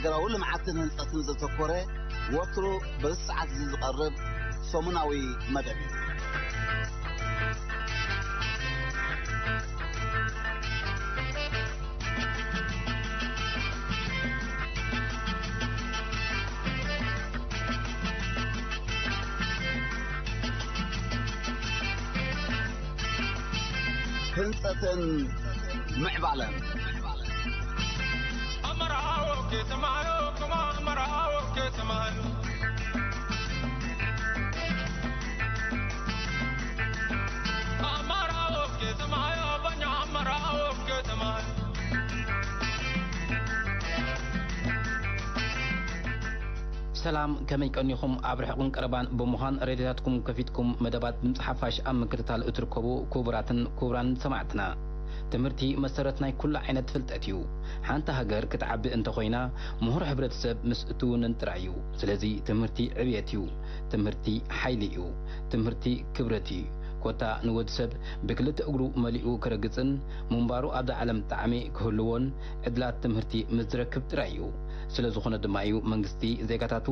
ሃገራዊ ልምዓትን ህንጸትን ዘተኮረ፣ ወትሩ በዚ ሰዓት እዚ ዝቐርብ ሰሙናዊ መደብ እዩ። ህንጸትን ምዕባለን። ኣመራዎ ከተማዮ፣ ከማ ኣመራዎ ከተማዮ። ኣመራዎ ከተማዮ፣ በኛ ኣመራዎ ከተማዮ። ሰላም፣ ከመይ ቀኒኹም? ኣብ ርሑቕን ቀረባን ብምዃን ሬድዮታትኩም ከፊትኩም መደባት ድምፂ ሓፋሽ ኣብ ምክትታል እትርከቡ ክቡራትን ክቡራን ሰማዕትና፣ ትምህርቲ መሰረት ናይ ኩሉ ዓይነት ፍልጠት እዩ። ሓንቲ ሃገር ክትዓቢ እንተኾይና፣ ምሁር ሕብረተሰብ ምስ እትውንን ጥራይ እዩ። ስለዚ ትምህርቲ ዕብየት እዩ። ትምህርቲ ሓይሊ እዩ። ትምህርቲ ክብረት እዩ። ኮታ ንወዲ ሰብ ብክልተ እግሩ መሊኡ ክረግጽን ምንባሩ ኣብዛ ዓለም ጣዕሚ ክህልዎን ዕድላት ትምህርቲ ምስ ዝረክብ ጥራይ እዩ። ስለ ዝኾነ ድማ እዩ መንግስቲ ዜጋታቱ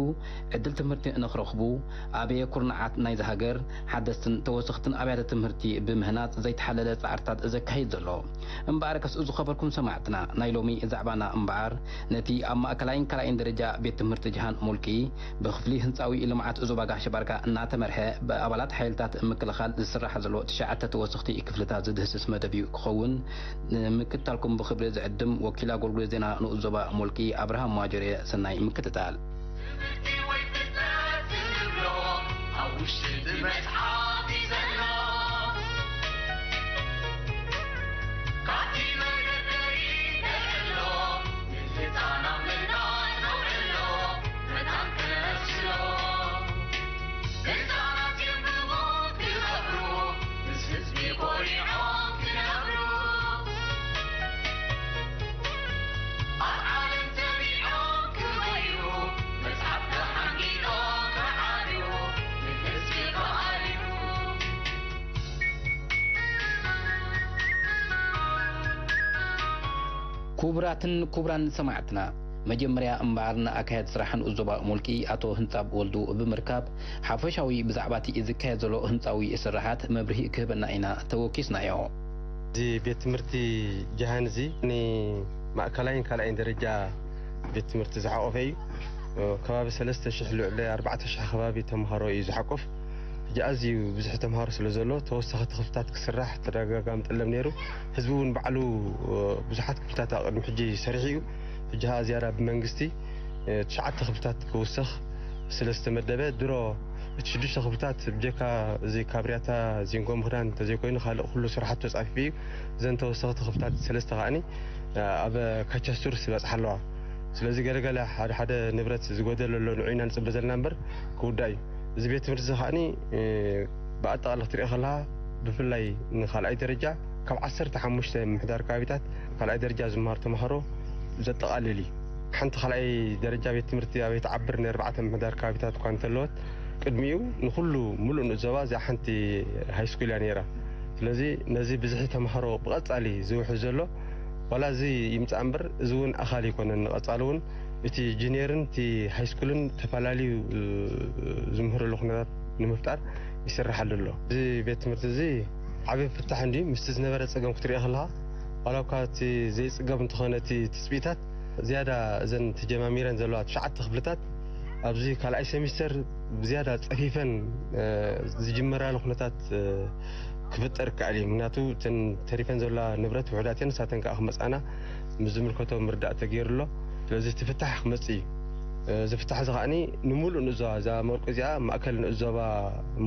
ዕድል ትምህርቲ ንኽረኽቡ ኣበየ ኩርናዓት ናይዛ ሃገር ሓደስትን ተወሰኽትን ኣብያተ ትምህርቲ ብምህናጽ ዘይተሓለለ ጻዕርታት ዘካይድ ዘሎ። እምበኣርከስ ዝኸበርኩም ሰማዕትና፣ ናይ ሎሚ ዛዕባና እምበኣር ነቲ ኣብ ማእከላይን ካልኣይን ደረጃ ቤት ትምህርቲ ጅሃን ሙልቂ ብክፍሊ ህንጻዊ ልምዓት ዞባ ጋሽ ባርካ እናተመርሐ ብኣባላት ሓይልታት ምክልኻል ዝስራሕ ዘሎ ትሽዓተ ተወሰኽቲ ክፍልታት ዝድህስስ መደብ እዩ ክኸውን ንምክትታልኩም ብክብሪ ዝዕድም ወኪል ኣገልግሎት ዜና ንኡስ ዞባ ሙልቂ ኣብርሃም ማጆርየ ሰናይ ምክትታል። ትምህርቲ ወይ ፍልጠት እንብሎ ኣብ ውሽጢ እቲ መጽሓፍ እዩ ዘሎ። ካብቲ መደርደሪ ነዕሎ፣ ንህጻናት ምልማድ ነውዕሎ፣ መታን ክነስሎ። ህጻናት የንብቡ ክነብሩ፣ ምስ ህዝቢ ኮሪዖም ክነብሩ። ኣብ ዓለም ተቢዖም ክበዩ፣ መጽሓፍ ተሓንጊጦም ክዓብዩ፣ ንህዝቢ ክኣልዩ። ክቡራትን ክቡራን ሰማዕትና፣ መጀመርያ እምበኣር ንኣካያዲ ስራሕ ንኡስ ዞባ ሙልቂ ኣቶ ህንጻብ ወልዱ ብምርካብ፣ ሓፈሻዊ ብዛዕባ እቲ ዝካየድ ዘሎ ህንጻዊ ስራሓት መብርሂ ክህበና ኢና ተወኪስናዮ። እዚ ቤት ትምህርቲ ጀሃን እዚ ንማእከላይን ካልኣይን ደረጃ ቤት ትምህርቲ ዝሓቆፈ እዩ። ከባቢ ሰለስተ ሽሕ፣ ልዕሊ ኣርባዕተ ሽሕ ከባቢ ተምሃሮ እዩ ዝሓቁፍ። ሕጂ ኣዝዩ ብዙሕ ተምሃሮ ስለ ዘሎ፣ ተወሳኺ ክፍልታት ክስራሕ ተደጋጋሚ ጠለብ ነይሩ። ህዝቢ እውን ባዕሉ ብዙሓት ክፍልታት ኣብ ቅድሚ ሕጂ ሰሪሑ እዩ። ሕጂ ኸኣ ዝያዳ ብመንግስቲ፣ እ፣ ትሽዓተ ክፍልታት ክውሰኽ ስለ ዝተመደበ፣ ድሮ እቲ ሽዱሽተ ክፍልታት ብጀካ እዚ ካብርያታ ዚንጎ ምኽዳን እንተዘይኮይኑ፣ ካልእ ኩሉ ስራሓት ተጻፊፉ እዩ። እዘን ተወሰኽቲ ክፍልታት ሰለስተ ከኣኒ፣ እ፣ ኣብ ካቻስቱር ዝበጽሓ ኣለዋ። ስለዚ ገለገለ ሓደ ሓደ ንብረት ዝጎደለ ኣሎ፣ ንዑ ኢና ንጽበ ዘለና እምበር ክውዳእ እዩ። እዚ ቤት ትምህርቲ እዚ ከኣኒ፣ እ፣ ብኣጠቓሊ ክትሪኦ ከለኻ፣ ብፍላይ ንኻልኣይ ደረጃ ካብ ዓሰርተ ሓሙሽተ ምምሕዳር ከባቢታት ካልኣይ ደረጃ ዝመሃሩ ተምሃሮ ዘጠቓልል እዩ። ሓንቲ ካልኣይ ደረጃ ቤት ትምህርቲ ኣበይ ትዓብር ንኣርባዕተ ምምሕዳር ከባቢታት እኳ እንተለወት፣ ቅድሚኡ ንኹሉ ምሉእ ንዞባ እዚኣ ሓንቲ ሃይስኩል እያ ነይራ። ስለዚ ነዚ ብዝሒ ተምሃሮ ብቐጻሊ ዝውሕዝ ዘሎ፣ ዋላ እዚ ይምጻእ እምበር፣ እዚ እውን ኣኻሊ ኣይኮነን። ንቐጻሊ እውን እቲ ጁኒየርን እቲ ሃይስኩልን ተፈላለዩ፣ እ፣ ዝምህረሉ ኩነታት ንምፍጣር ይስርሓሉ ኣሎ። እዚ ቤት ትምህርቲ እዚ ዓቢ ፍታሕ እንድዩ። ምስቲ ዝነበረ ጸገም ክትሪኦ ከለኻ፣ ዋላ እኳ እቲ ዘይጽገብ እንተኾነ እቲ ትጽቢታት፣ ዝያዳ እዘን ተጀማሚረን ዘለዋ ትሽዓተ ክፍልታት ኣብዚ ካልኣይ ሴሚስተር ብዝያዳ ጸፊፈን፣ እ፣ ዝጅመራሉ ኩነታት፣ እ፣ ክፍጠር ይከኣል እዩ። ምክንያቱ እተን ተሪፈን ዘለዋ ንብረት ውሑዳት እየን፣ ንሳተን ከኣ ክመጽኣና ምስ ዝምልከቶ ምርዳእ ተገይሩ ኣሎ። ስለዚ እቲ ፍታሕ ክመጽእ እዩ። እዚ ፍታሕ እዚ ከኣኒ ንምሉእ ንእዞባ፣ እዛ መርቆ እዚኣ ማእከል ንእዞባ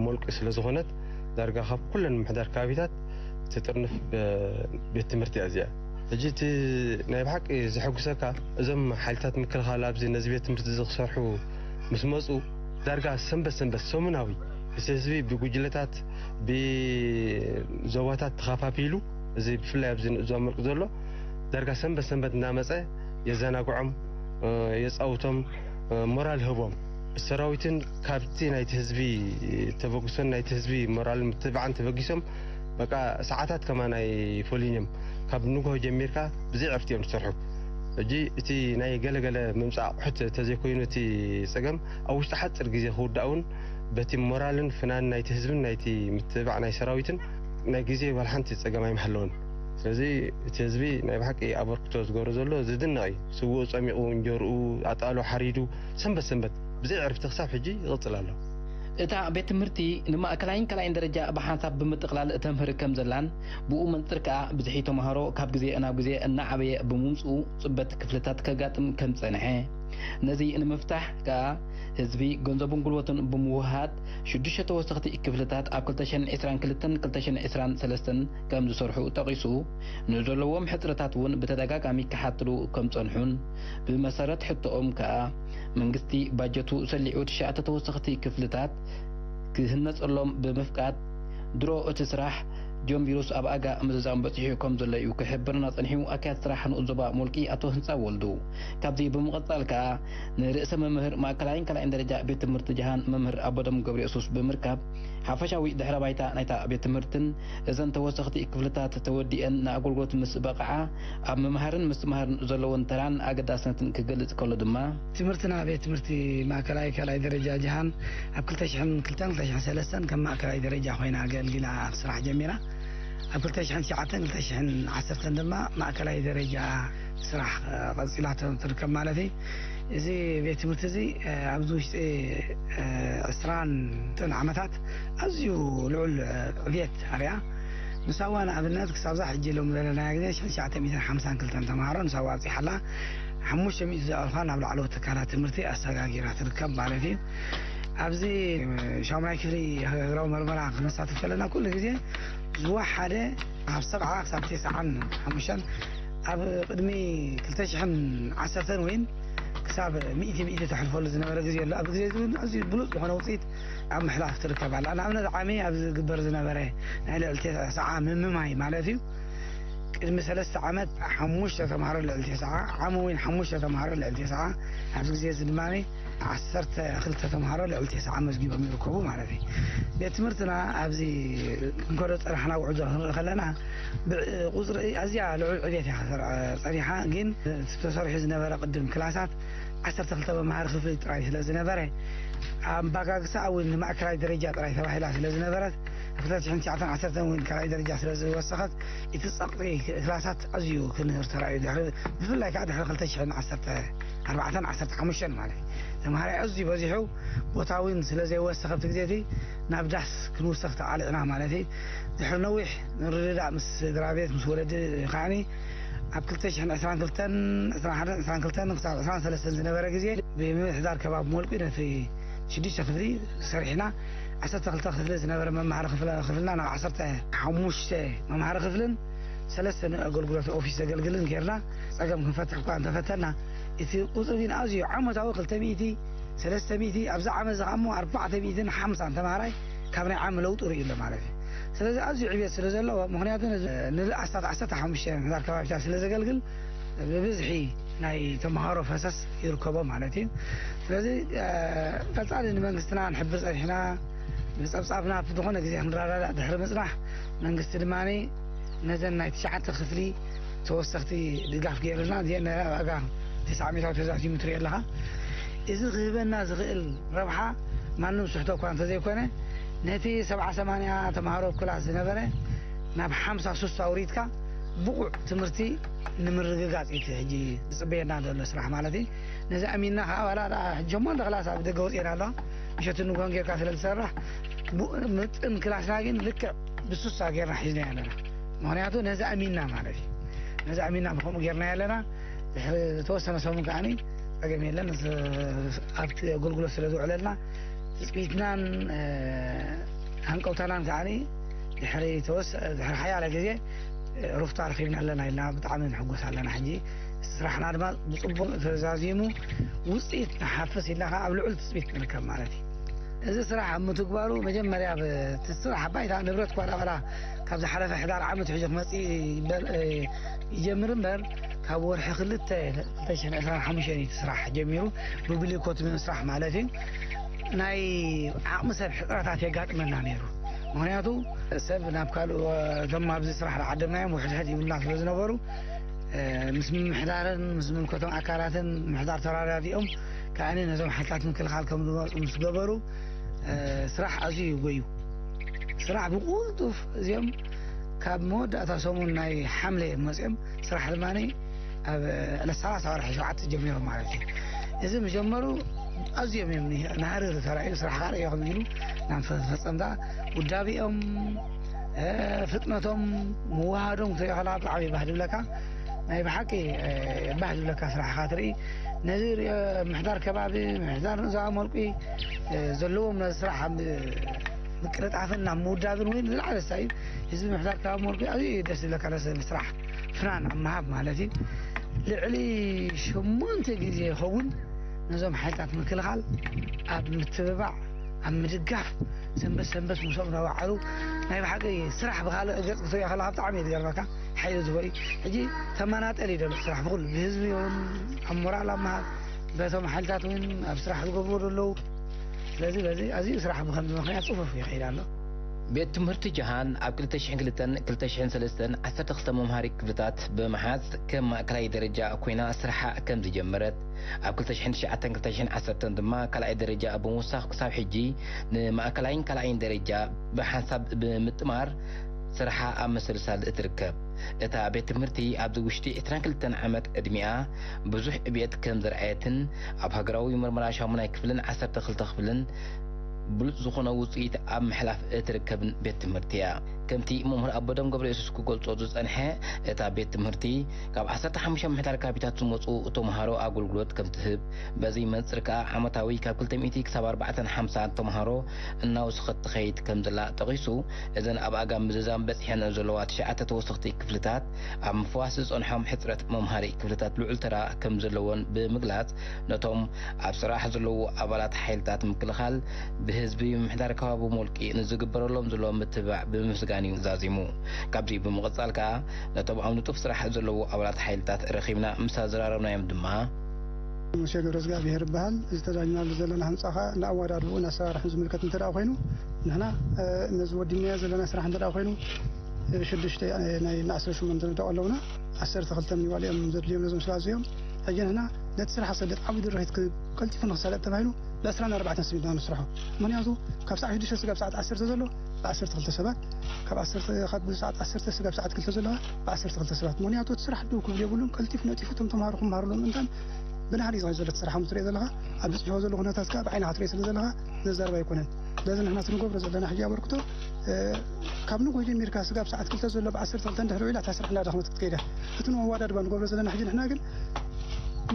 ሞልቂ ስለ ዝኾነት፣ ዳርጋ ካብ ኩለን ምምሕዳር ከባቢታት ትጥርንፍ፣ እ፣ ቤት ትምህርቲ እያ እዚኣ። ሕጂ እቲ ናይ ብሓቂ ዘሐጉሰካ፣ እዞም ሓይልታት ምክልኻል ኣብዚ ነዚ ቤት ትምህርቲ እዚ ክሰርሑ ምስ መጹ፣ ዳርጋ ሰንበት ሰንበት ሰሙናዊ እቲ ህዝቢ ብጉጅለታት፣ ብዞባታት ተኸፋፊሉ፣ እዚ ብፍላይ ኣብዚ ንእዞባ ሞልቂ ዘሎ፣ ዳርጋ ሰንበት ሰንበት እናመጸ የዘናግዖም፣ እ፣ የጻውቶም፣ እ፣ ሞራል ህቦም። ሰራዊትን ካብቲ ናይቲ ህዝቢ ተበግሶን ናይቲ ህዝቢ ሞራልን ምትብባዕን ተበጊሶም፣ በቃ፣ ሰዓታት ከማን ኣይፈልዩን እዮም። ካብ ንግሆ ጀሚርካ ብዘይ ዕርፍቲ እዮም ዝሰርሑ። ሕጂ እቲ ናይ ገለገለ ምምፃእ ኣቑሑት ተዘይኮይኑ እቲ ፀገም ኣብ ውሽጢ ሓፂር ግዜ ክውዳእ እውን በቲ ሞራልን ፍናን ናይቲ ህዝብን ናይቲ ምትብባዕ ናይ ሰራዊትን ናይ ግዜ ዋላ ሓንቲ ፀገም ኣይምሃለውን። ስለዚ እቲ ህዝቢ ናይ ብሓቂ ኣበርክቶ ዝገብሮ ዘሎ ዝድነቕ እዩ። ስውኡ ፀሚቑ፣ እንጀርኡ ኣጣሉ ሓሪዱ ሰንበት ሰንበት ብዘይ ዕርፍቲ ክሳብ ሕጂ ይቕፅል ኣሎ። እታ ቤት ትምህርቲ ንማእከላይን ካልኣይን ደረጃ ብሓንሳብ ብምጥቕላል እተምህር ከም ዘላን ብኡ መንፅር ከኣ ብዝሒ ተምሃሮ ካብ ግዜ ናብ ግዜ እናዓበየ ብምምፅኡ ፅበት ክፍልታት ከጋጥም ከም ዝፀንሐ፣ ነዚ ንምፍታሕ ከኣ ህዝቢ ገንዘቡን ጉልበቱን ብምውህሃድ ሽዱሽተ ተወሰኽቲ ክፍልታት ኣብ ክልተ ሽሕን ዕስራን ክልተን ክልተ ሽሕን ዕስራን ሰለስተን ከም ዝሰርሑ ጠቒሱ፣ ንዘለዎም ሕፅረታት እውን ብተደጋጋሚ ክሓትሉ ከም ዝፀንሑን ብመሰረት ሕቶኦም ከኣ መንግስቲ ባጀቱ ሰሊዑ ትሽዓተ ተወሰኽቲ ክፍልታት ክህነፀሎም ብምፍቃድ ድሮ እቲ ስራሕ ጀምቢሩስ ኣብ ኣጋ ምዝዛም በፂሑ ከም ዘሎ እዩ ክሕብርና ፀኒሑ ኣካያዲ ስራሕ ንኡስ ዞባ ሞልቂ ኣቶ ህንፃ ወልዱ። ካብዚ ብምቕፃል ከኣ ንርእሰ መምህር ማእከላይን ካልኣይን ደረጃ ቤት ትምህርቲ ጀሃን መምህር ኣቦደም ገብረየሱስ ብምርካብ ሓፈሻዊ ድሕረ ባይታ ናይታ ቤት ትምህርትን እዘን ተወሰኽቲ ክፍልታት ተወዲአን ንኣገልግሎት ምስ በቕዓ ኣብ ምምሃርን ምስትምሃርን ዘለወን ተራን ኣገዳስነትን ክገልጽ ከሎ ድማ ትምህርትና ቤት ትምህርቲ ማእከላይ ካልኣይ ደረጃ ጀሃን ኣብ ክልተ ሽሕን ክልተን ክልተ ሽሕን ሰለስተን ከም ማእከላይ ደረጃ ኮይና ኣገልጊላ ስራሕ ጀሚራ። ኣብ ክልተ ሽሕን ትሽዓተን ክልተ ሽሕን ዓሰርተን ድማ ማእከላይ ደረጃ ስራሕ ቀፂላ ትርከብ ማለት እዩ። እዚ ቤት ትምህርቲ እዚ ኣብዚ ውሽጢ ዕስራን ዓመታት ኣዝዩ ልዑል ዕብየት ኣርያ። ንሳዋ ንኣብነት ክሳብዛ ሕጂ ሎም ዘለናያ ግዜ ሽሕን ትሽዓተ ሚእትን ሓምሳን ክልተን ተምሃሮ ንሳዋ ኣብፂሓላ ሓሙሽተ ሚእቲ ዝኣልፋ ናብ ላዕለዎት ትካላት ትምህርቲ ኣሰጋጊራ ትርከብ ማለት እዩ። ኣብዚ ሻሙናይ ክፍሊ ሃገራዊ መርመራ ክንሳተፍ ከለና ኩሉ ግዜ ዝወሓደ ካብ ሰብዓ ክሳብ ተስዓን ሓሙሽተን ኣብ ቅድሚ ክልተ ሽሕን ዓሰርተን ወይን ክሳብ ሚእቲ ሚእቲ ተሕልፈሉ ዝነበረ ግዜ ኣሎ። ኣብዚ ግዜ እዚ እውን ኣዝዩ ብሉፅ ዝኾነ ውፅኢት ኣብ ምሕላፍ ትርከብ ኣላ። ንኣብነት ዓሚ ኣብ ዝግበር ዝነበረ ናይ ልዕሊ ተስዓ ምምማይ ማለት እዩ። ቅድሚ ሰለስተ ዓመት ሓሙሽተ ተምሃሮ ልዕሊ ተስዓ፣ ዓሚ እውን ሓሙሽተ ተምሃሮ ልዕሊ ተስዓ፣ ኣብዚ ግዜ እዚ ድማ ዓሰርተ ክልተ ተምሃሮ ልዕሊ ተስዓ መዝጊቦም ይርከቡ ማለት እዩ። ቤት ትምህርትና ኣብዚ ክንከዶ ፀናሕና ጉዕዞ ክንርኢ ከለና ቁፅሪ ኣዝያ ልዑል ዕብየት እያ ክትርአ ፀኒሓ። ግን እቲ ተሰሪሑ ዝነበረ ቅድም ክላሳት ዓሰርተ ክልተ መምሃሪ ክፍሊ ጥራይ ስለ ዝነበረ ኣባጋግሳ እውን ንማእከላይ ደረጃ ጥራይ ተባሂላ ስለ ዝነበረት ክልተ ሽሕን ትሽዓተን ዓሰርተን እውን ካልኣይ ደረጃ ስለ ዝወሰኸት እቲ ጸቕጢ ክላሳት ኣዝዩ ክንህር ተራእዩ። ድሕሪ ብፍላይ ከዓ ድሕሪ ክልተ ሽሕን ዓሰርተ ኣርባዕተን ዓሰርተ ሓሙሽተን ማለት እዩ ተምሃራይ ኣዝዩ በዚሑ ቦታ እውን ስለ ዘይወሰኸ ኣብቲ ግዜ እቲ ናብ ዳስ ክንውሰኽ ተቓሊዕና ማለት እዩ። ድሕሪ ነዊሕ ምርድዳእ ምስ ስድራ ቤት ምስ ወለዲ ከዓኒ ኣብ ክልተ ሽሕን ዕስራን ክልተን ዕስራን ሓደን ዕስራን ክልተን ክሳብ ዕስራን ሰለስተን ዝነበረ ግዜ ብምምሕዳር ከባቢ ሞልቂ ነቲ ሽዱሽተ ክፍሊ ሰሪሕና ዓሰርተ ክልተ ክፍሊ ዝነበረ መምሃሪ ክፍለ- ክፍልና ናብ ዓሰርተ ሓሙሽተ መምሃሪ ክፍልን ሰለስተ ንኣገልግሎት ኦፊስ ዘገልግልን ጌርና ጸገም ክንፈትሕ እኳ እንተፈተና እቲ ቁፅሪ ግን ኣዝዩ ዓመታዊ ክልተ ሚእቲ ሰለስተ ሚእቲ ኣብዚ ዓመት እዚ ከኣ እሞ ኣርባዕተ ሚእትን ሓምሳን ተምሃራይ ካብ ናይ ዓሚ ለውጢ ርእዩ ኣሎ ማለት እዩ። ስለዚ ኣዝዩ ዕብየት ስለ ዘለዎ ምክንያቱ ንኣስታት ዓሰርተ ሓሙሽተ ምሕዳር ከባቢታት ስለ ዘገልግል ብብዝሒ ናይ ተምሃሮ ፈሰስ ይርከቦ ማለት እዩ። ስለዚ ቀፃሊ ንመንግስትና ንሕብር ፀኒሕና ብፀብፃብና ዝኾነ ግዜ ክንረዳዳእ ድሕሪ ምፅናሕ መንግስቲ ድማ ነዘን ናይ ትሽዓተ ክፍሊ ተወሰኽቲ ድጋፍ ገይርልና እዚአን ናይ ዋጋ ተስዓ ሚእታዊ ተዛዚሙ ትሪኦ ኣለኻ። እዚ ክህበና ዝኽእል ረብሓ ማንም ስሕቶ እኳ እንተዘይኮነ ነቲ ሰብዓ ሰማንያ ተምሃሮ ኣብ ክላስ ዝነበረ ናብ ሓምሳ ሱሳ ኣውሪድካ ብቑዕ ትምህርቲ ንምርግጋፅ እዩ እቲ ሕጂ ዝፅበየና ዘሎ ስራሕ ማለት እዩ። ነዚ ኣሚንና ከዓ ዋላ ደኣ ሕጂ ሸሞንተ ክላስ ኣብ ደገ ወፂኤና ኣለዋ ምሸትን ንግሆን ጌርካ ስለ ዝሰራሕ ምጥን ክላስና ግን ልክዕ ብሱሳ ጌርና ሒዝና ኣለና። ምክንያቱ ነዚ ኣሚንና ማለት እዩ። ነዚ ኣሚንና ብከምኡ ጌርና ኣለና። ድሕሪ ዝተወሰነ ሰሙን ከዓኒ ጸገም የለን። ኣብቲ ኣገልግሎት ስለ ዝውዕለልና ትጽቢትናን ሃንቀውታናን ከዓኒ ድሕሪ ሓያለ ግዜ ሩፍታ ረኺብና ኣለና ኢልና ብጣዕሚ ንሕጎስ ኣለና። ሕጂ ስራሕና ድማ ብፅቡቅ ተዛዚሙ ውፅኢት ንሓፍስ ኢልና ከዓ ኣብ ልዑል ትፅቢት ንርከብ ማለት እዩ። እዚ ስራሕ ኣብ ምትግባሩ መጀመርያ እቲ ስራሕ ባይታ ንብረት ኳ ዳበላ ካብ ዝሓለፈ ሕዳር ዓመት ሕጂ ክመፅእ ይጀምር እምበር ካብ ወርሒ ክልተ ክልተ ሽሕን ዕስራን ሓሙሽተን እዩ እቲ ስራሕ ጀሚሩ ብብሊኮት ብምስራሕ ማለት እዩ። ናይ ዓቕሚ ሰብ ሕፅረታት የጋጥመና ነይሩ። ምክንያቱ ሰብ ናብ ካልእ እቶም ኣብዚ ስራሕ ዝዓደምናዮም ውሕድሕድ ይብሉና ስለ ዝነበሩ ምስ ምምሕዳርን ምስ ዝምልከቶም ኣካላትን ምሕዳር ተራዳዲኦም ከኣኒ ነዞም ሓይልታት ምክልኻል ከም ዝመፁ ምስ ገበሩ፣ ስራሕ ኣዝዩ እዩ ጎዩ። ስራሕ ብቁልጡፍ እዚኦም ካብ መወዳእታ ሰሙን ናይ ሓምለ እዮም መፅኦም። ስራሕ ድማ ኣብ ዕለት ሰላሳ ወርሒ ሸውዓተ ጀሚሮም ማለት እዩ። እዚ ምጀመሩ ኣዝዮም እዮም ናህርር ተራእዩ። ስራሕ ካርዮ ከም ኢሉ ናብ ፈፀምታ ውዳቢኦም፣ ፍጥነቶም፣ ምዋሃዶም ክትሪኦ ከለካ ብጣዕሚ ባህ ድብለካ። ናይ ብሓቂ ባህ ድብለካ ስራሕካ ትርኢ። ነዚ ምሕዳር ከባቢ፣ ምሕዳር ንእዛ መልቂ ዘለዎም ነዚ ስራሕ ምቅልጣፍን ናብ ምውዳብን ወይ ዝለዓለ ሳይ ህዝቢ ምሕዳር ካብ መልኩ ኣዝዩ ደስ ዝብለካ ነዚ ስራሕ ፍናን ኣብ ምሃብ ማለት እዩ። ልዕሊ ሸሞንተ ግዜ ይኸውን ነዞም ሓይልታት ምክልኻል ኣብ ምትብባዕ፣ ኣብ ምድጋፍ፣ ሰንበት ሰንበት ምስኦም እናወዓሉ ናይ ብሓቂ ስራሕ ብኻልእ ገፅ ክትሪኦ ከለካ ብጣዕሚ እዩ ዝገርመካ። ሓይሊ ዝህቦ እዩ። ሕጂ ተመናጠል እዩ ዘሎ ስራሕ ብኩሉ ብህዝቢ እውን ኣብ ሞራል ኣብ ምሃብ በቶም ሓይልታት እውን ኣብ ስራሕ ዝገብሩ ዘለዉ። ስለዚ በዚ ኣዝዩ ስራሕ ብከምዚ ምክንያት ፅፉፍ ይኸይድ ኣሎ። ቤት ትምህርቲ ጀሃን ኣብ ክልተ ሽሕን ክልተን ክልተ ሽሕን ሰለስተን ዓሰርተ ክልተ መምሃሪ ክፍልታት ብምሓዝ ከም ማእከላይ ደረጃ ኮይና ስርሓ ከም ዝጀመረት፣ ኣብ ክልተ ሽሕን ትሽዓተን ክልተ ሽሕን ዓሰርተን ድማ ካልኣይ ደረጃ ብምውሳኽ ክሳብ ሕጂ ንማእከላይን ካልኣይን ደረጃ ብሓንሳብ ብምጥማር ስርሓ ኣብ ምስልሳል እትርከብ። እታ ቤት ትምህርቲ ኣብዚ ውሽጢ ዕስራን ክልተን ዓመት ዕድሚኣ ብዙሕ ዕብየት ከም ዘርኣየትን ኣብ ሃገራዊ ምርመራ ሻሙናይ ክፍልን ዓሰርተ ክልተ ክፍልን ብሉጽ ዝኾነ ውጽኢት ኣብ ምሕላፍ እትርከብን ቤት ትምህርቲ እያ። ከምቲ መምህር ኣቦደም ገብረ የሱስ ክገልጾ ዝጸንሐ፣ እታ ቤት ትምህርቲ ካብ ዓሰርተ ሓሙሽተ ምሕዳር ካቢታት ዝመጹ ተምሃሮ ኣገልግሎት ከም ትህብ፣ በዚ መንጽር ከኣ ዓመታዊ ካብ ክልተ ሚእቲ ክሳብ ኣርባዕተን ሓምሳን ተምሃሮ እናወሰኸት ትኸይድ ከም ዘላ ጠቒሱ፣ እዘን ኣብ ኣጋ ምዝዛም በጺሐን ዘለዋ ትሽዓተ ተወሰኽቲ ክፍልታት ኣብ ምፍዋስ ዝጸንሖም ሕጽረት መምሃሪ ክፍልታት ልዑል ተራ ከም ዘለዎን ብምግላጽ፣ ነቶም ኣብ ስራሕ ዘለዉ ኣባላት ሓይልታት ምክልኻል ብህዝቢ ምምሕዳር ከባቢ ሞልቂ ንዝግበረሎም ዘሎ ምትብባዕ ብምምስጋን እዩ ዛዚሙ። ካብዚ ብምቕጻል ከኣ ነቶም ኣብ ንጡፍ ስራሕ ዘለዉ ኣባላት ሓይልታት ረኺብና ምስ ኣዘራረብናዮም ድማ፣ ሙሴ ገብረ እግዚኣብሔር ይበሃል። ዝተዳኛሉ ዘለና ህንፃ ከዓ ንኣወዳድብኡ እናሰራርሕን ዝምልከት እንተ ደኣ ኮይኑ፣ ንሕና፣ እ፣ ነዚ ወዲናዮ ዘለና ስራሕ እንተ ደኣ ኮይኑ፣ እ፣ ሽዱሽተ፣ እ፣ ናይ ዓሰርተ ሸሞንተ ንደቕ ኣለውና፣ ዓሰርተ ክልተ ምንባል እዮም ዘድልዮም ነዞም ስለ ኣዝዮም። ሕጂ ንሕና ነቲ ስራሕ ሰደት ዓብዪ ድርኺት ክ-፣ ቀልጢፉ ንክሳለጥ ተባሂሉ ብዕስራን ኣርባዕተን ስሚትና ንስርሖ። ምክንያቱ ካብ ሰዓት ሽዱሽተ ስጋብ ሰዓት ዓሰርተ ዘሎ ብዓሰርተ ክልተ ሰባት፣ ካብ ዓሰርተ፣ ካብ ሰዓት ዓሰርተ ስጋብ ሰዓት ክልተ ዘለዋ ብዓሰርተ ክልተ ሰባት። ምክንያቱ እቲ ስራሕ ደው ክብል የብሉን፣ ቀልጢፉ ነጢፉ እቶም ተምሃሮ ክመሃሩሎም እንታን ብናህሪ እዩ ዘሎ እቲ ስራሕ። ከም ትሪኦ ዘለኻ ኣብ ዝበፅሖ ዘሎ ኩነታት ከዓ ብዓይንኻ ትሪኦ ስለ ዘለኻ ዘዛርብ ኣይኮነን። ስለዚ ንሕና እቲ ንገብሮ ዘለና ሕጂ ኣበርክቶ፣ እ፣ ካብ ንግሆ ጀሚርካ ስጋብ ሰዓት ክልተ ዘሎ ብዓሰርተ ክልተ እንድሕር ውዒላ እታ ስራሕ እናደኸመት ክትከይዳ፣ እቲ ንወዋዳድባ ንገብሮ ዘለና ሕጂ ንሕና ግን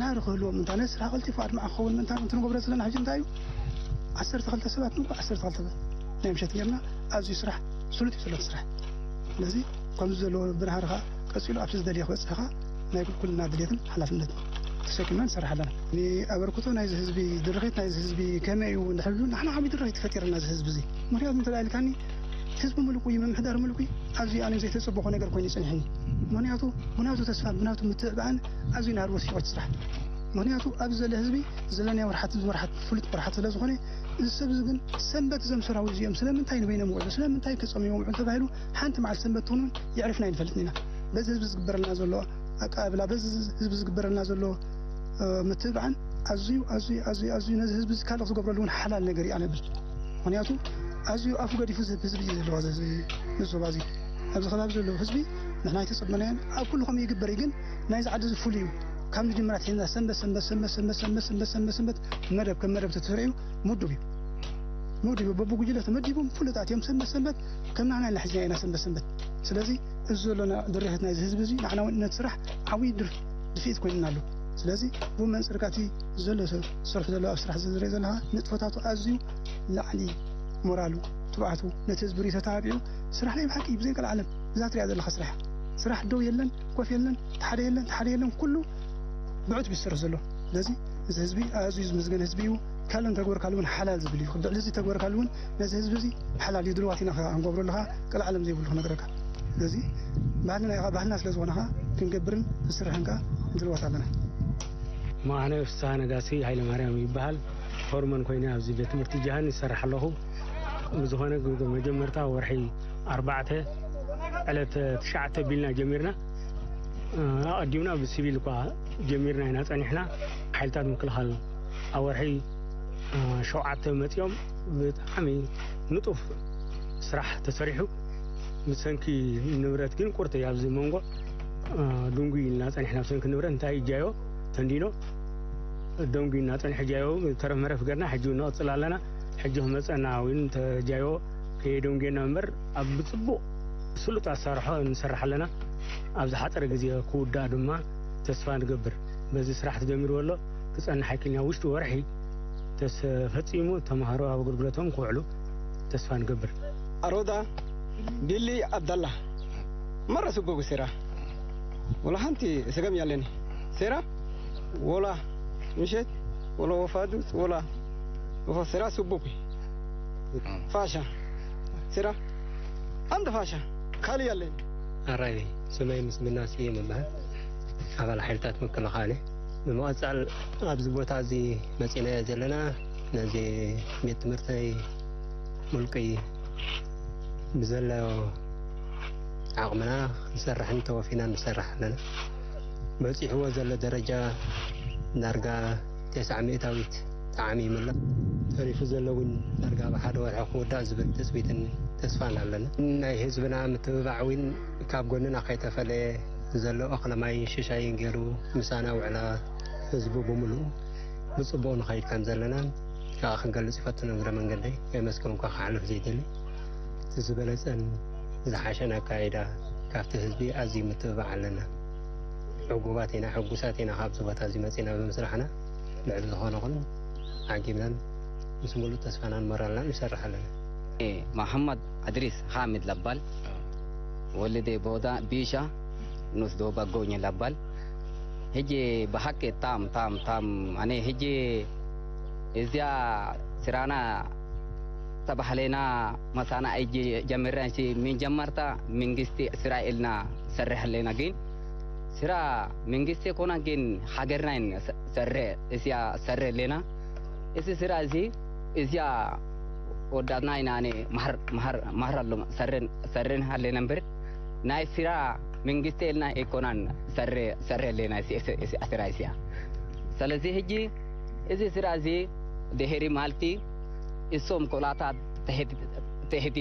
ናህሪ ክህልዎም ምንታ ነቲ ስራሕ ቀልጢፉ ኣድማዒ ክኸውን ምንታ እቲ ንገብሮ ዘለና ሕጂ እንታይ እዩ? ዓሰርተ ክልተ ሰባት ንግሆ ዓሰርተ ክልተ ናይ ምሸት ጌርና ኣዝዩ ስራሕ ስሉጥ እዩ ዘሎ እቲ ስራሕ። ስለዚ ከምዚ ዘለዎ ብናህሪ ከዓ ቀፂሉ ኣብቲ ዝደልዮ ክበፅሕ ከዓ ናይ ኩልና ድሌትን ሓላፍነትን ተሰኪምና ንሰርሕ ኣለና። ንኣበርክቶ ናይዚ ህዝቢ፣ ድርኺት ናይዚ ህዝቢ ከመይ እዩ እንድሕር ኢሉ ንሕና ዓብዪ ድርኺት ፈጢርና እዚ ህዝቢ እዚ። ምክንያቱ እንተ ኢልካኒ ህዝቢ ምልኩ እዩ፣ ምምሕዳር ምልኩ እዩ። ኣብዚ ኣነ ዘይተፀበኹ ነገር ኮይኑ ይፅንሕኒ። ምክንያቱ ብናቱ ተስፋ፣ ብናቱ ምትብባዕን ኣዝዩ ናህሪ ወሲኹ እቲ ስራሕ። ምክንያቱ ኣብዚ ዘሎ ህዝቢ ዘለናይ ወርሓት፣ እዚ ወርሓት ፍሉጥ ወርሓት ስለ ዝኾነ፣ እዚ ሰብ እዚ ግን ሰንበት እዞም ሰራዊት እዚኦም ስለምንታይ ንበይኖም ውዕሉ፣ ስለምንታይ ከጸምዮም ውዕሉ ተባሂሉ ሓንቲ መዓልቲ ሰንበት ትኹን እውን የዕርፍና ኣይንፈልጥን ኢና። በዚ ህዝቢ ዝግበረልና ዘሎ ኣቀባብላ፣ በዚ ህዝቢ ዝግበረልና ዘሎ፣ እ፣ ምትብባዕን ኣዝዩ፣ ኣዝዩ፣ ኣዝዩ፣ ኣዝዩ ነዚ ህዝቢ እዚ ካልእ ክዝገብረሉ እውን ሓላል ነገር እዩ ኣነ እብል። ምክንያቱ ኣዝዩ ኣፉ ገዲፉ ዝህብ ህዝቢ እዩ ዘለዎ፣ እዚ፣ እዚ ዞባ እዚ። ኣብዚ ከባቢ ዘለዉ ህዝቢ ንሕና ኣይተጸበናዮን። ኣብ ኩሉ ከምኡ ይግበር እዩ፣ ግን ናይዚ ዓዲ እዚ ፍሉይ እዩ። ካብ መጀመርያ ኣትሒዝና ሰንበት፣ ሰንበት፣ ሰንበት፣ ሰንበት፣ ሰንበት፣ ሰንበት፣ ሰንበት፣ ሰንበት መደብ ከም መደብ ተተሪኡ ምዱብ እዩ። ምዱብ እዩ። በብጉጅለ ተመዲቦም ፍሉጣት እዮም። ሰንበት፣ ሰንበት ከም ናህና ኢና ሒዝና ኢና ሰንበት፣ ሰንበት። ስለዚ እዚ ዘሎና ድርኺት ናይዚ ህዝቢ እዚ ንዓና እውን ነቲ ስራሕ ዓብዪ ድር-፣ ድፍኢት ኮይኑና ኣሎ። ስለዚ ብመንፅር ካቲ ዘሎ ሰብ ዝሰርሑ ዘለዉ ኣብ ስራሕ ዝርኢ ዘለኻ ንጥፈታቱ ኣዝዩ ላዕሊ ሞራሉ፣ ትብዓቱ፣ ነቲ ህዝቢ ርእዩ ተተባቢዑ ስራሕ ናይ ብሓቂ ብዘይ ቀልዓለም እዛ ትሪኣ ዘለኻ ስራሕ፣ ስራሕ ደው የለን፣ ኮፍ የለን፣ ተሓደ የለን፣ ተሓደ የለን፣ ኩሉ ብዕቱብ እዩ ዝሰርሕ ዘሎ። ስለዚ እዚ ህዝቢ ኣዝዩ ዝምስገን ህዝቢ እዩ። ካልእ እንተግበርካሉ እውን ሓላል ዝብል እዩ። ልዕሊ እዚ ተግበርካሉ እውን ነዚ ህዝቢ እዚ ሓላል እዩ፣ ድልዋት ኢና ክንገብረሉ ከዓ ቀልዓለም ዘይብሉ ክነግረካ። ስለዚ ባህልና ኢኻ፣ ባህልና ስለ ዝኾነ ከዓ ክንገብርን ክንስርሕን ከዓ ድልዋት ኣለና። እሞ ኣነ ፍስሃ ነጋሲ ሃይለ ማርያም ይበሃል። ፎርመን ኮይነ ኣብዚ ቤት ትምህርቲ ጀሃን ይሰርሕ ኣለኹ። ብዝኾነ ግ-፣ መጀመርታ ወርሒ ኣርባዕተ ዕለት ትሽዓተ ቢልና ጀሚርና። ኣቐዲምና ብሲቪል እኳ ጀሚርና ኢና ጸኒሕና። ሓይልታት ምክልኻል ኣብ ወርሒ ሸውዓተ መጺኦም ብጣዕሚ ንጡፍ ስራሕ ተሰሪሑ። ብሰንኪ ንብረት ግን ቁርተይ ኣብዚ መንጎ ድንጉይ ኢልና ጸኒሕና። ብሰንኪ ንብረት እንታይ ጃዮ ተንዲኖ ደንጉይና ጸኒሑ ጃዮ ተረፍ መረፍ ገርና ሕጂ ንቕጽል ኣለና። ሕጂ ክመጸና እውን ተጃዮ ከየደንጉየና እምበር ኣብ ብጽቡቕ ስሉጥ ኣሳርሖ ንሰርሕ ኣለና። ኣብ ዝሓጸረ ግዜ ክውዳእ ድማ ተስፋ ንገብር። በዚ ስራሕ ተጀሚሩ ኣሎ ክጸንሕ ኣይክእልን። ውሽጢ ወርሒ ተስ-፣ ፈጺሙ ተምሃሮ ኣብ ኣገልግሎቶም ክውዕሉ ተስፋ ንገብር። ኣሮዳ ቢሊ ኣብዳላ መረ ስጎጉ ሴራ ወላ ሓንቲ ሰገም ያለኒ ሴራ ወላ ምሸት ወላ ወፋዱስ ወላ ወፋ ሴራ ስቡኩ ፋሻ ሴራ ኣንተ ፋሻ ካሊ ያለኒ ኣራይ ስመይ ምስምና ስየ ምበሃል ኣባል ሓይልታት ምክልኻል እየ። ብምቕጻል ኣብዚ ቦታ እዚ መጺናዮ ዘለና ነዚ ቤት ትምህርተይ ሙልቂ ብዘለዮ ዓቕምና ክንሰርሕን ተወፊናን ንሰርሕ ኣለና። በጺሕዎ ዘሎ ደረጃ ዳርጋ ተስዓ ሚእታዊት ጣዕሚ ይምለእ። ተሪፉ ዘሎ እውን ዳርጋ ኣብ ሓደ ወርሒ ክውዳእ ዝብል ትጽቢትን ተስፋን ኣለና። ናይ ህዝብና ምትብባዕ እውን ካብ ጎንና ከይተፈለየ ዘሎ እኽለ ማይን ሽሻይን ገይሩ ምሳና ውዕላ ህዝቡ ብምሉኡ ብጽቡቕ ንኸይድ ከም ዘለናን ከዓ ክንገልጽ ይፈትን እግረ መንገደይ ከመስግን እኳ ክሓልፍ ዘይደሊ። እቲ ዝበለጸን ዝሓሸን ኣካይዳ ካብቲ ህዝቢ ኣዝዩ ምትብባዕ ኣለና። ዕጉባት ኢና፣ ሕጉሳት ኢና ካብዚ ቦታ እዚ መጺና ብምስራሕና። ልዕሊ ዝኾነ ኩሉ ዓጊብናን ምስ ሙሉእ ተስፋናን ሞራልናን ንሰርሕ ኣለና። መሓመድ ኣድሪስ ሓሚድ ለባል ወልደ ቦዳ ቢሻ ኑስ ዶባ ጎኝ ለባል። ሕጂ ብሓቂ ታም ታም ታም ኣነ ሕጂ እዚኣ ስራና ተባህለና መሳና እጅ ጀምረን ሲ ምን ጀመርታ መንግስቲ እስራኤልና ሰርሕ ኣለና ግን ስራ መንግስቲ ኮና ግን ሃገርና ሰረ እስያ ሰረ ኣለና። እዚ ስራ እዚ እዚኣ ወዳትና ኢና ኣነ ማህር ማህር ማህር ኣሎ ሰረን ሰረን ኣለና እምበር ናይ ስራ መንግስቲ ኢልና ኣይኮናን ሰረ ሰረ ኣለና። እዚ ስራ እዚኣ ስለዚ ሕጂ እዚ ስራ እዚ ድሕሪ ማልቲ እሶም ኮላታት ትሕቲ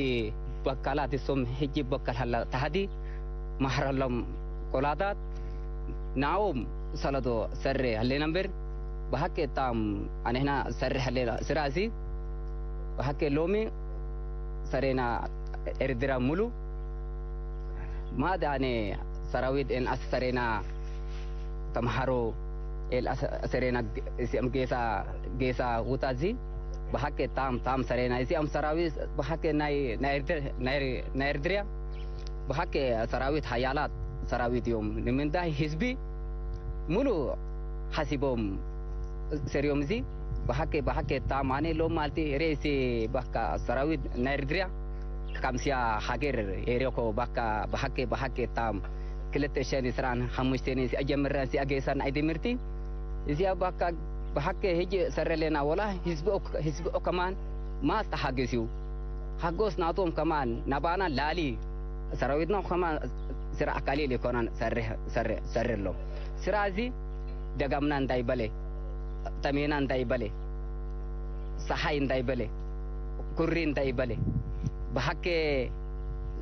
በካላት እሶም ሕጂ በካል ሃላ ታህዲ ማሕረሎም ኮላታት ናኦም ሰለዶ ሰሬ ሃሌና እምበር ብሓቂ እታም ኣነህና ሰሬ ሃሌና ስራ እዚ ብሓቂ ሎሚ ሰሬና ኤርድራ ሙሉ ማድ ኣነ ሰራዊት ኤን ኣስ ሰሬና ተምሃሮ ኤል ኣስ ሰሬና ጌሳ ጌሳ ውጣ እዚ ብሓቂ ታም ታም ሰሬና እዚኦም ሰራዊት ብሓቂ ናይ ናይ ኤርድርያ ብሓቂ ሰራዊት ሓያላት ሰራዊት እዮም ንምንታይ ህዝቢ ሙሉ ሓሲቦም ሰሪዮም እዚ ብሓቂ ብሓቂ ታም ኣነ ሎም ማልቲ ሬሲ ባካ ሰራዊት ናይ ኤርድርያ ካምስያ ሃገር ኤሪኮ ባካ ብሓቂ ብሓቂ ታም ክልተ ሸን ስራን ሓሙሽተን እዚኣ ጀምረን እዚኣ ገይሳን ኣይ ትምህርቲ እዚኣ ባካ ብሓቂ ህጂ ሰረለና ወላ ህዝቢ ህዝቢ ከማን ማስ ተሓገስ እዩ ሓጎስ ናቶም ከማን ናባና ላሊ ሰራዊትና ከማን ስራ ኣካሊል ይኮናን ሰሪ ሰሪ ሰሪ ኣሎ ስራ እዚ ደጋምና እንታይ በለ ተሜና እንታይ በለ ሰሓይ እንታይ በለ ኩሪ እንታይ በለ ብሓቂ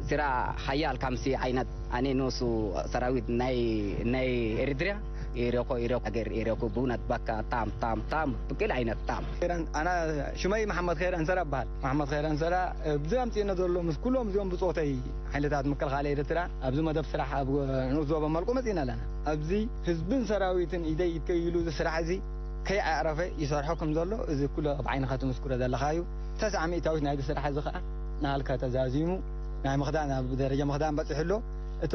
ስራ ሓያል ካምሲ ዓይነት ኣነ ንሱ ሰራዊት ናይ ናይ ኤርትርያ ኢረኮ ኢረኮ ሃገር ኢረኮ ብእውነት በቃ ጣም ጣም ጣም ብቅል ዓይነት ጣም ኣና ሽመይ መሓመድ ኸይር ኣንሰራ በሃል መሓመድ ኸይር ኣንሰራ ብዚ ኣምፅእና ዘሎ ምስ ኩሎም እዚኦም ብፆተይ ሓይልታት ምክልኻል ኤርትራ ኣብዚ መደብ ስራሕ ኣብ ንኡስ ዞባ መልቁ መፂእና ኣለና ኣብዚ ህዝብን ሰራዊትን ኢደይ ኢድከይ ኢሉ እዚ ስራሕ እዚ ከይኣዕረፈ ይሰርሖ ከም ዘሎ እዚ ኩሉ ኣብ ዓይንኻ ትምስክሮ ዘለኻ እዩ። ተስዓ ሚእታዊት ናይዚ ስራሕ እዚ ከዓ ንሃልካ ተዛዚሙ ናይ ምኽዳን ኣብ ደረጃ ምኽዳን በፂሑ ኣሎ። እቲ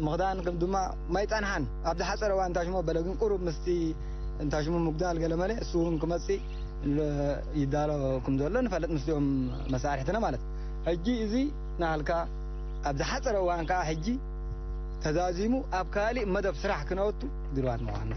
ምኽዳን ድማ ማይ ፃንሓን ኣብ ዝሓፀረ እዋን እንታሽሞ በለ ግን ቁሩብ ምስቲ እንታሽሞ ምጉዳል ገለ መለ እሱ እውን ክመፅእ ይዳሎ ከም ዘሎ ንፈልጥ ምስኦም መሳርሕትና ማለት ሕጂ እዚ ንሃልካ ኣብ ዝሓፀረ እዋን ከዓ ሕጂ ተዛዚሙ ኣብ ካሊእ መደብ ስራሕ ክነወቱ ድልዋት ምዃንና